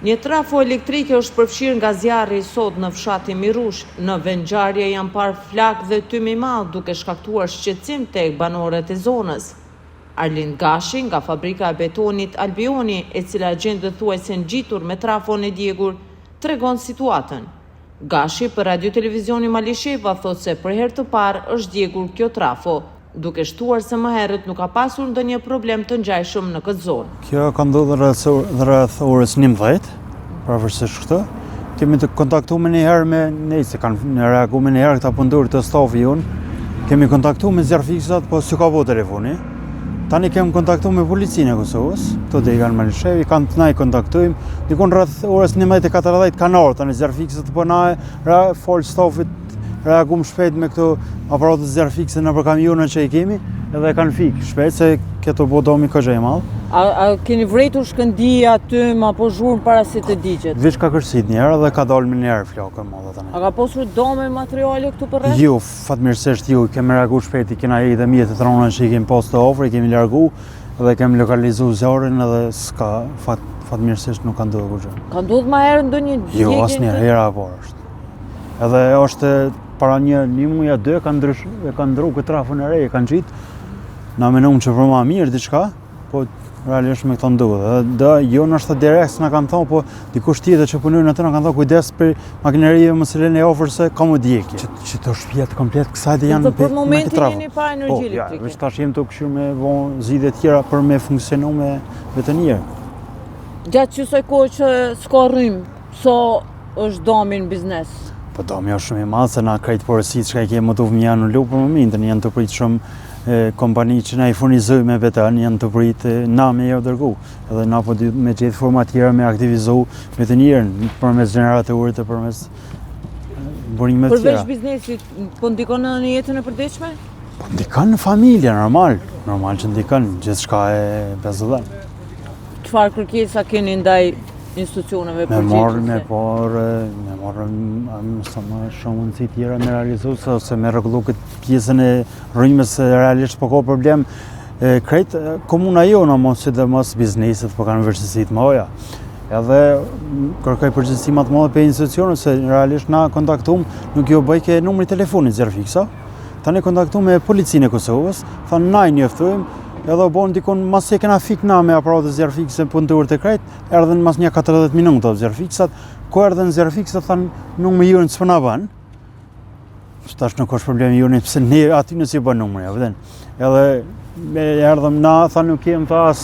Një trafo elektrike është përfshirë nga zjarri sot në fshatin Mirush. Në vendngjarje janë parë flakë dhe tym i madh, duke shkaktuar shqetësim tek banorët e zonës. Arlind Gashi, nga fabrika e betonit Albioni, e cila gjendet thuajse ngjitur me trafon e djegur, tregon situatën. Gashi për Radio Televizionin Malisheva thotë se për herë të parë është djegur kjo trafo, duke shtuar se më herët nuk ka pasur ndonjë problem të ngjashëm në këtë zonë. Kjo ka ndodhur rreth rreth orës 11, përafërsisht këtë. Kemi të kontaktu menjëherë me ne, se kanë reagu menjëherë këta punëtorë të stafi jonë. Kemi kontaktu me zjarrfikësat, po s'u ka bo telefoni. Tani kemi kontaktu me policinë e Kosovës, këto dega në Malishevë, i kanë të na i kontaktojmë, dikun rreth orës 11.40 kanë ardhur tani zjarrfikësat po na e falë stafit reagum shpejt me këto aparatet zjarrfikëse nëpër kamionë që i kemi, edhe e kanë fik shpejt se këto bo domi kogja i madh. A, a keni vrejtur shkëndija, tym apo zhurmë para se të digjet? Veç ka kërsit njëherë dhe ka dalë menjëherë flakë e madhe tani. A ka pasur dome materiale këtu përreth? Jo, Fatmirësisht jo, kemi reagu shpejt, i kena edhe mjetet e rona që i kemi pas të afër, i kemi largu dhe kemi lokalizu zjarrin edhe s'ka fat, fatmirësisht nuk ka ndodhur kurgjë. Ka ndodhur më herët ndonjë djegie? Jo, asnjë hera e parë është. Edhe është para një një muaj a dy kanë ndrysh, e kanë ndru këtë trafon e re, e kanë ngjitë. Na menum që për ma mirë diçka, Po, realisht me këto ndodhë. Edhe do, jo nështë direkt s'na kanë thonë, po dikush tjetër që punojnë aty na kanë thonë kujdes për makinerive mos e lëni afër se ka me djegë. Që, që të shpijat komplet kësaj dhe janë për, për momentin jeni pa energji po, elektrike. Po, ja, veç tash jemi tu kqyr me bo zgjidhje tjera për me funksionu me betonier. Gjatë qësaj kohë që s'ka rrymë, sa është dami në biznes? Po dami është shumë i madh se na krejt porositë çka i kemi më të vëmë janë në për momentin, janë tu prit shumë kompani që na i furnizojnë me beton, janë tu prit na me jau dërgu. Edhe na po me gjetë forma tjera me aktivizu betonierën përmes gjeneratorit e përmes burimeve tjera. Përveç biznesit, po ndikon edhe në jetën e përditshme? Po ndikon në familje, normal. Normal që ndikon, gjithçka e pezëdhen. Çfarë kërkesa keni ndaj institucioneve përgjegjëse? Me marrë, me parë, me marrë sa më shumë mundësi tjera me realizu, ose me rregullu këtë pjesën e rrymës se realisht po ka problem e, krejt komuna jonë, amo sidomos bizneset po kanë vështirësi të mëdha. Edhe kërkoj përgjegjësi më të madhe prej institucioneve se realisht na kontaktum nuk ju bëjke numri i telefonit zjarrfikësa. Tani kontaktum me policinë e Kosovës, thanë na i njoftojmë, edhe u bon dikun mas se kena fik na me aparate zjarrfikëse punëtorët e krejt, erdhën mas një 40 minuta zjarrfikësat, ku erdhën zjarrfikësat thanë numri jonë s'po na bën. Tash nuk është problemi jonë, pse ne aty nëse i bën numri, a vëden. Edhe me erdhëm na, tha nuk kem tha as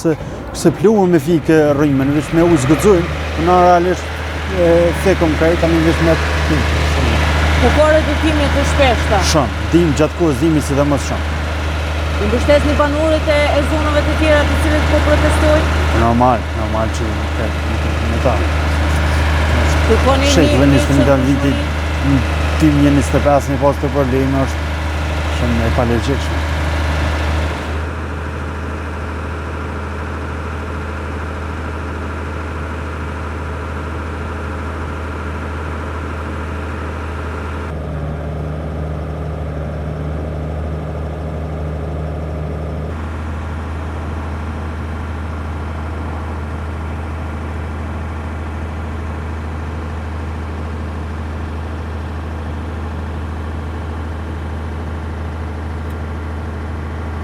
se pluhur me fikë rrymën, veç me ujë s'guxojmë, po na realisht e fikëm krejt, tani veç me Po ka redukime të shpeshta? Shumë, dim gjatë kohës dimit sidomos shumë. I mbështesni banorët e, e zonave të tjera të cilët po protestojnë? Normal, normal që të me ta. Kërkoni një një një një vitit 2025 një pas të probleme është shumë e palogjikshme.